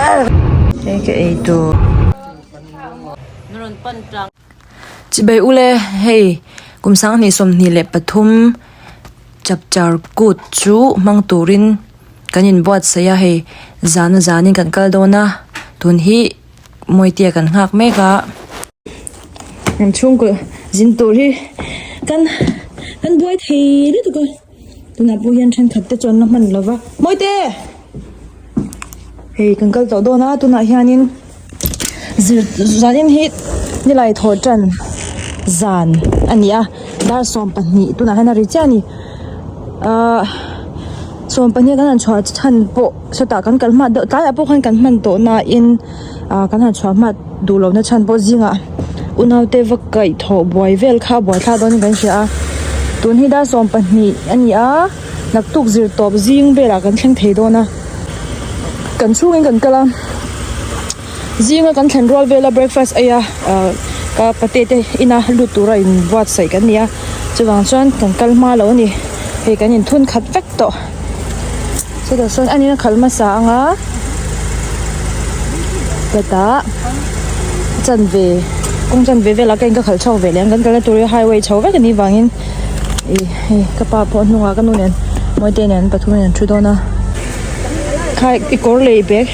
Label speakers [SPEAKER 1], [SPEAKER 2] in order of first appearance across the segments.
[SPEAKER 1] Hei ka ei tur. Chibai ule hei kum sanghnih 23 chapchar kut chu hmang turin kan inbuatsaih a hei zana zanin kan kal dawn a tun hi Mawitea kan nghak mek a. Kan chhungkaw zin tur hi kan kan buai thei lutuk a tunah pawh hian thenkhat te chuan la hman lo va Mawite hei kan kal tawh dawn a tunah hianin zir zanin hi nilai thawh tan zan a ni a dar 12 tunah hian a ri chiah a ni ahh 12 kan han chhuah chhan pawh sawtah kan kal hma deuh tlaiah pawh khan kan hman tawh nain ah kan han chhuah hma duh lohna chhan pawh zingah unaute va kaih thawh buai vel kha a buai thlak dawnin kan hria a tun hi dar 12 a ni a naktuk zir tawp zing velah kan thleng thei dawn a kan chhungin kan kal a zinga kan thlen rual vela breakfast ei a ah ka pate te ina lut tura inbuatsaih kan ni a chuvang chuan kan kal hma lo a ni hei kan inthun khat vek tawh. Chutah sawn a nin a khalh hmasa ang a hetah chanve kawng chanve velah ka in ka khalh chhuak ve leh ang kan kalna tur hi highway chho vek a nih vangin ih hei ka pa pawh a hnungah ka nu nen Mawite nen an pathum in an thu dawn a khai i kawr lei bag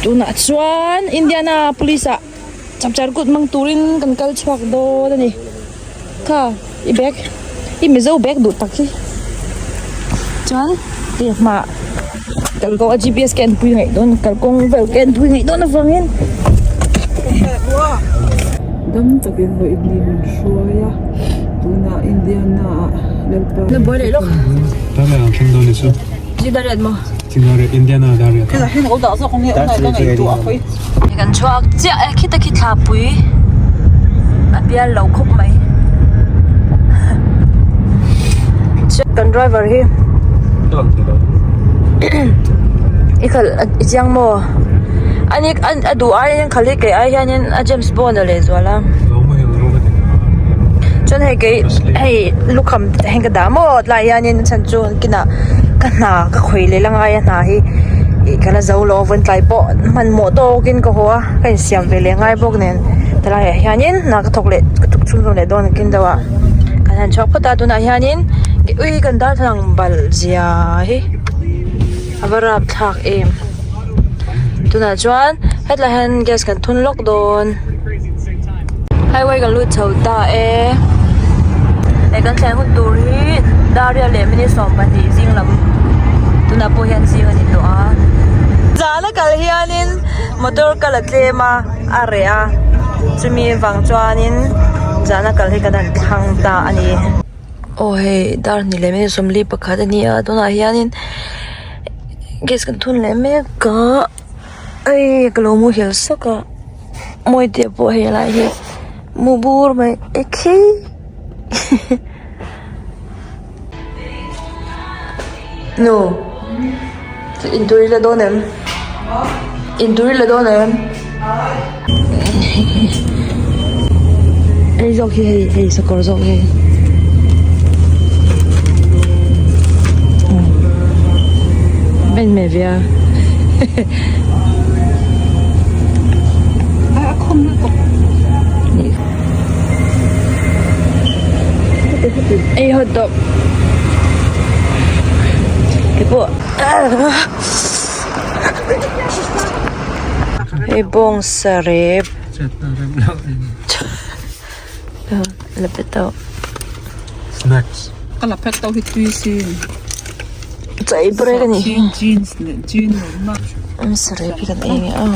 [SPEAKER 1] tunah chuan Indiana police ah chapchar kut hmang turin kan kal chhuak dawn a ni. Kha i bag i mizo bag duh tak hi chuan ti hmah kalkawng a gps ka enpui ngaih dawn kalkawng vel ka enpui ngaih dawn avangin
[SPEAKER 2] Dam takin vawi ni min hruai a tunah Indiana ah Lalpa
[SPEAKER 1] na buai leh lawk
[SPEAKER 3] Tana ang thleng dawn ni chu.
[SPEAKER 1] Zidariat maw?
[SPEAKER 3] Zidariat Indiana Dariat.
[SPEAKER 1] Kan chhuak chiah e khita khi thlapui a bial lo khawp mai kan driver hi i khalh i chiang maw ani a duh aiin khalh hi kei ai hianin a James Bond a lehzual a chuan hei kei hei lukham heng ka dah maw tlaiah hianin a chhan chu kinah ka hna ka khawih leh la ngai a hna hi ih ka la zo lo a vawn tlai pawh hmanhmawh tawkin ka haw a ka insiam ve leh ngai bawk nen helaiah hianin hna ka thawk leh ka tuk chhunzawm leh dawn kin deuh a kan han chhuak phawt a tunah hianin ui kan darthlalang balh zia hi a va rapthlak em tunah chuan hetlai hian gas kan thun lawk dawn highway kan lut chho ta e hei kan thlen hun tur hi dar riat leh minute 12 zing lam tunah pawh hian zing a ni tawh a zan a kal hianin motor kal a tlem a a reh a chumi vang chuanin zan a kal hi kan han thlang ta a ni. Aw hei dar hnih leh minute 41 a ni a tunah hianin gas kan thun leh mek a hei ka lo muhil sawk a Mawite pawh hei lai hi mu bur mai ekhei nu intur i la dawn em intur i la dawn em hei zawk hi hei hei sakawr zawk hi en hmel ve a ei hot dog keipawh hei bawngsa rep la pet tawh
[SPEAKER 3] snacks
[SPEAKER 2] ka la pet tawh hi tui sin
[SPEAKER 1] chaw ei break a nih hi
[SPEAKER 2] jeans leh jean lo na
[SPEAKER 1] bawngsa rep hi kan ei nge aw.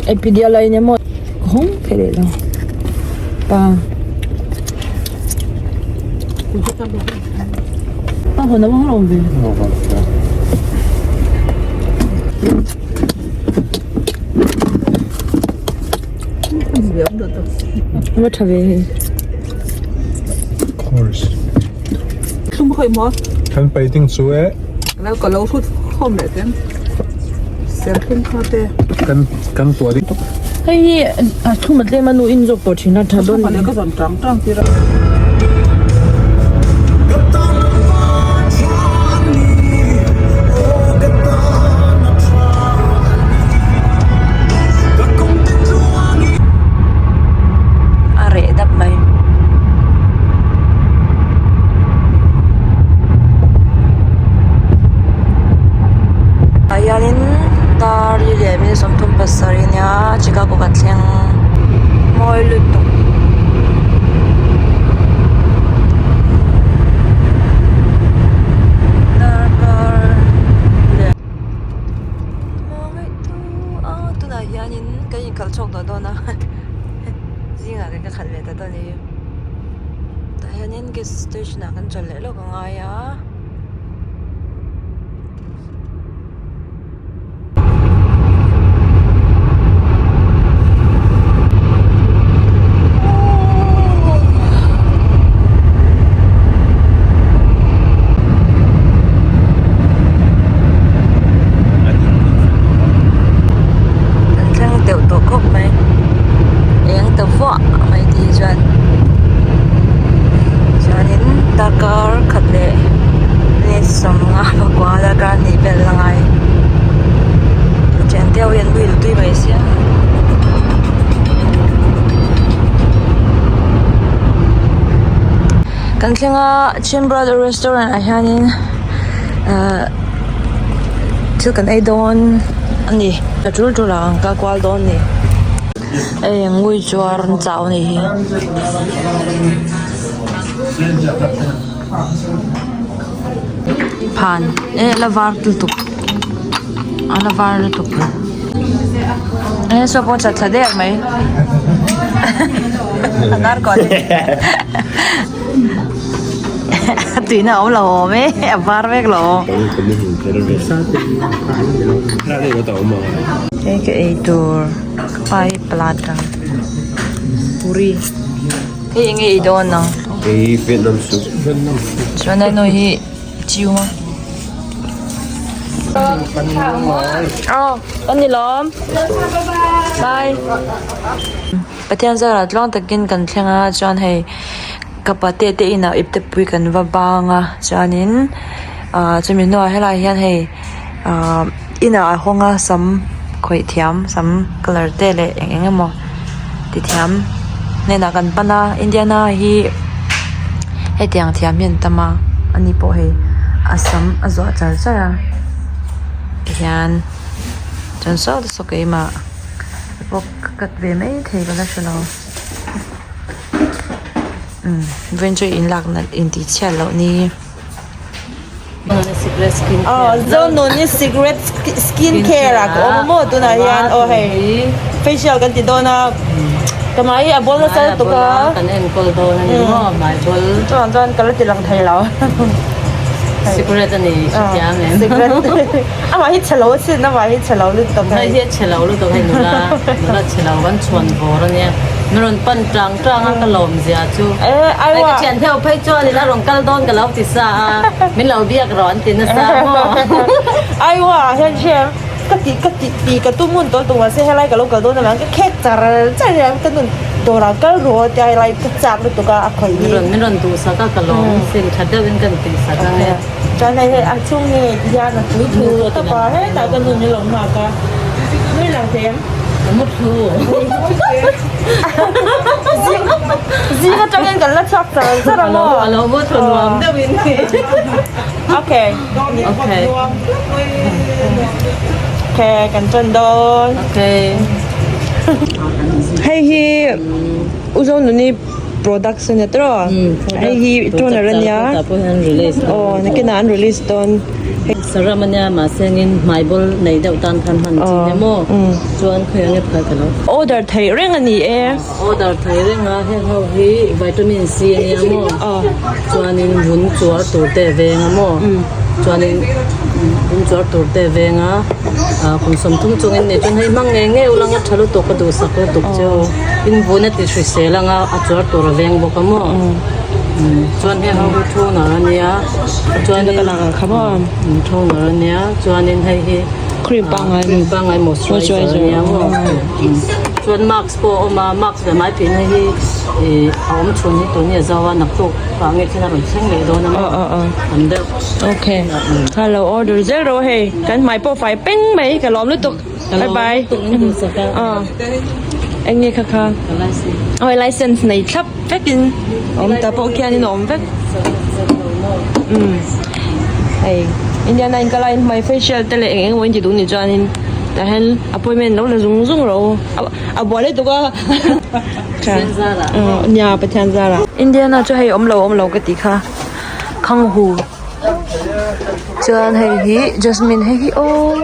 [SPEAKER 1] Hei Pedialyte nia maw ka hawng thei leh lo pa pa hawn a vang lo awm ve. Va tha ve hei.
[SPEAKER 3] Course.
[SPEAKER 2] Thlum khawi maw?
[SPEAKER 3] Kan painting chu e.
[SPEAKER 2] Lo ka lo hrut khawm leh ten. Serthlum kha te.
[SPEAKER 3] Kan kan tuah ding.
[SPEAKER 1] Hei hi a thlum a tlem a nu in zawk tawh thin a tha dawn.
[SPEAKER 2] Ka zan tang tang tir a.
[SPEAKER 1] A reh dap mai. Ah hianin dar li leh minute 37 a nia Chicago kan thleng mawi lutuk. Darkar leh tunah hianin kan inkhalh chhuak tawh dawn a zingah kan ka khalh leh ta dawn a ni tah hianin gas station ah kan chawl leh lawk a ngai a. Kan thleng deuh tawh khawp mai eng ta vuah mai te hi chuan chuanin darkar khat leh minute sawmnga pakua darkar hnih vel a ngai thian te ho hian wheel tui mai sia. Kan thleng a Chin Brother restaurant ah hianin ahh thil kan ei dawn a ni a tul tul ah an kal kual dawn a ni hei ngui chuar an chau a nih hi. Phan eh la var lutuk a la var lutuk eh saw pawh chat thla der mai a nar kuah te a tuina a awm lo awm e a var vek lo hei ka ei tur ka pa hi paratha puri. Hei enge ei dawn ang.
[SPEAKER 4] Hei Vietnam soup.
[SPEAKER 3] Vietnam soup.
[SPEAKER 1] Chuan henu hi chiu a. Aw kan ni lawm. Bye. Pathian zarah tluang takin kan thleng a chuan hei ka pate te inah ipte pui kan va bang a chuanin ah chumi hnuah helaiah hian hei ah inah a hawng a sam khawih thiam sam colour te leh eng eng emaw ti thiam hnenah kan pan a Indiana hi hetiang thiam hi an tam a ani pawh hei a sam a zuah char char a tihian chuan saw saw keimah pawh ka cut ve maithei ka la hre lo umm venture inlak nalh intih chhiat loh ni. Aw Zonuni secret skin care ah ka awm a maw tunah hian aw hei facial kan ti dawn a ka hmai hi a bawl nasa lutuk a
[SPEAKER 5] kan enkawl dawn a ni maw hmai bawl
[SPEAKER 1] chuan chuan ka la ti lang thei lo
[SPEAKER 5] secret a ni hrethiam em
[SPEAKER 1] secret amah hi chhe lo asin amah hi chhe lo lutuk
[SPEAKER 5] hei hi a chhe lo lutuk hei nula nula chhe lo kan chhuan vawr a nia min rawn pan tang tang a ka lawm zia chu. Hei ka thian theuh phei chuanin a rawn kal dawn ka lo ti sa a, min lo biak rawh an ti nasa maw?
[SPEAKER 1] Aiwa hian hriam ka ti ka ti ti ka tum hun tawh tumah se helai ka lo kal dawn avang ka khek char char hian ka nun dawrah kal rawh tia helai ka chak lutuk a a khawih hi.
[SPEAKER 5] Min rawn duhsak a ka lawm sin tha deuhin ka inti sak ang e.
[SPEAKER 1] Chuan hei hei a chhung nge ti hian a tui thu tawp a hetah ka nun hi lo nghak a nui lang thei em?
[SPEAKER 5] Ka mu thu.
[SPEAKER 1] Zing atangin kan la chhuak char char a maw?
[SPEAKER 5] A lo mu thu nuam deuhin.
[SPEAKER 1] Okay.
[SPEAKER 5] Okay.
[SPEAKER 1] Okay, kan tan dawn.
[SPEAKER 5] Okay.
[SPEAKER 1] Hei hi Uzo nuni products a ni tawh. Hei hi toner a nia. Aw nakinah an release dawn.
[SPEAKER 5] Serum ania mahse engin hmai bawl nei deuh tan khan hman chi nia maw chuan khawi ang e phal ka lo.
[SPEAKER 1] Order theih reng a ni e.
[SPEAKER 5] Order theih reng a heng ho hi vitamin C ania maw chuanin vun chuar tur te veng a maw chuanin vun chuar tur te veng a kum 30 chungin nei chuan hei hmang ngei ngei ulanga tha lutuk a duhsak lutuk chu in vun a ti hrisel anga a chuar tur a veng bawk a maw chuan heng ho hi toner ania. Chuanin toner ania chuanin hei hi
[SPEAKER 1] cream pangngai
[SPEAKER 5] cream pangngai moisturizer ania maw chuan mask pawh a awm a mask leh hmai phih na hi ih a awm chhun hi tun hi a zo a naktuk ah nge thil a rawn thleng leh dawn a maw tam deuh
[SPEAKER 1] okay kha lo order zel rawh hei kan hmai pawh fai peng mai ka lawm lutuk bye bye eng nge kha kha aw license nei thlap. Vekin awm ta pawh khianin a awm vek umm hei Indiana in kal a in hmai facial te leh eng eng emaw in ti duh nih chuanin tah hian appointment lo la zung zung rawh u a buai lutuk a nia Pathian zara. Indiana chu hei awm lo awm lo ka tih kha khanghu chuan hei hi jasmine hei hi aww.